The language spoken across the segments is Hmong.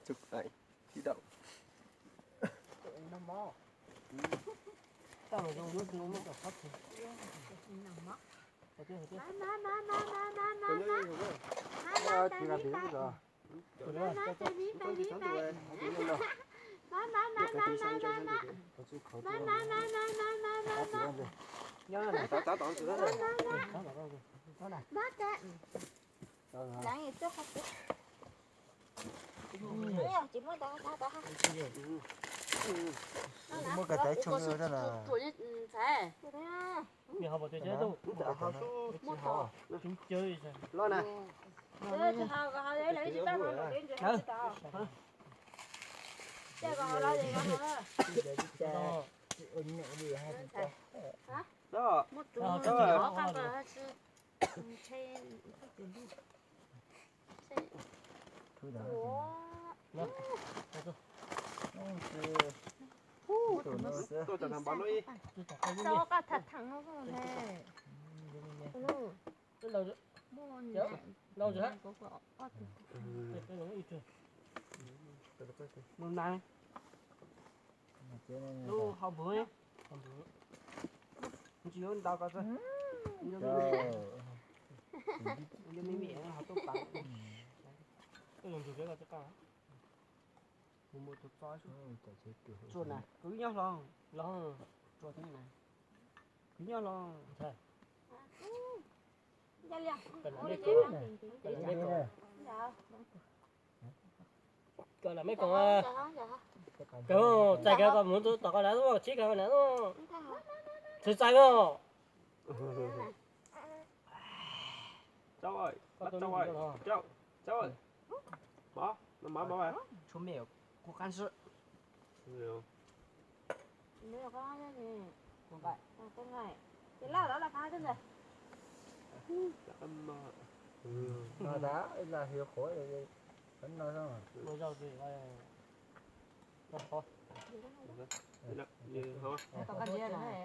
Chụp ảnh, ký động. Muab ka taiv tsoo rau na. Los na. Tuaj tham tham no ib. Mus na. Lub hauv npus, tsis yuav ntaus ko xwb. Yuav me me ho tuaj pas. Tsuas na, kuv nyob hlo. Los, tsuas thiab na. Kuv nyob hlo. Koj lam me koom, koj lam me koom, koj txais kiag koj mus tom koj na, tsib koj na, tsis txais koj. Tshuav me kuv qab sib.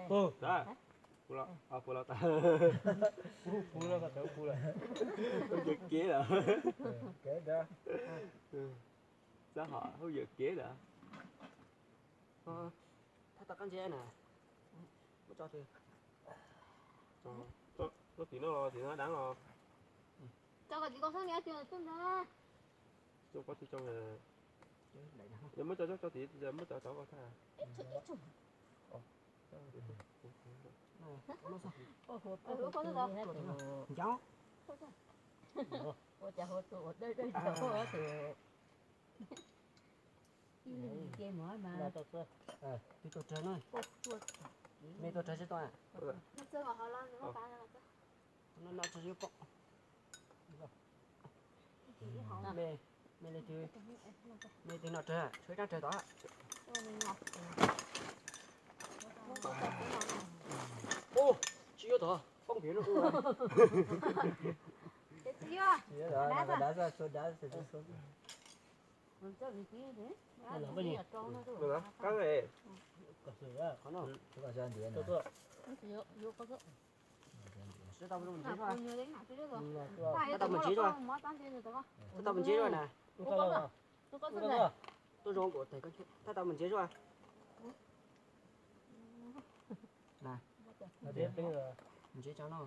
Puv los tas. Puv los, puv lawm. Txab hom hauj yawm kev lawm. Thab tau qab ntse na. Muab tso twg? Tso tim no los tim no dab los. Tso kom tim ko xwb, nws tsis tso. Yog muab tso tso tim, muab tso tso ko thab. Ncav. Ib leeg cia mus mas. Tus tuaj tsawg na? Me tuaj tsawg sib tau. No no tsis yuav pom. Me, me leej twg, me leej twg no tsawg, tshuav ib rab tsawg tod. Ub, tsis yuav tod, poob pem no. Tsis yuav tod, dab xwb, tshuav dab xwb. Qab, thab tau mus ntsev zuaj, thab tau mus ntsev zuaj na. Tuaj zoo kuv, thab tau mus ntsev zuaj. Ntsev tso no.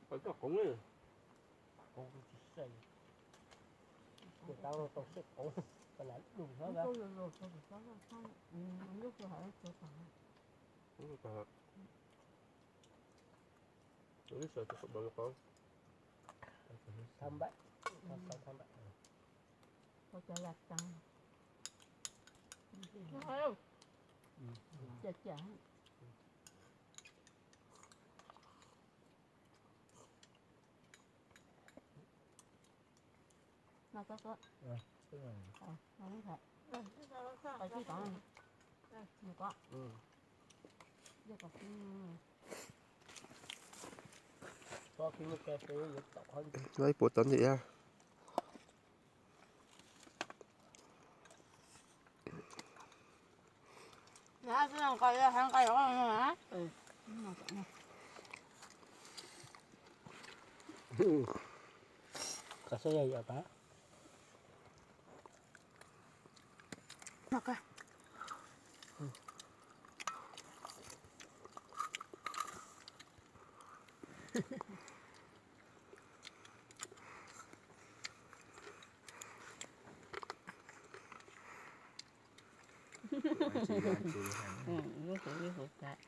Nyob tim, Coj qoov li. Qoov tsis sai. Tau tau siab qoov, tau lam lug hab. Tus ib sawv tus qab no qab. Thab npam, thab npam. Ua cov lam tas. Cia cia. No koj koj. Koj tib tov. Ib puas tov ntawm. Ib huv ib huv tas.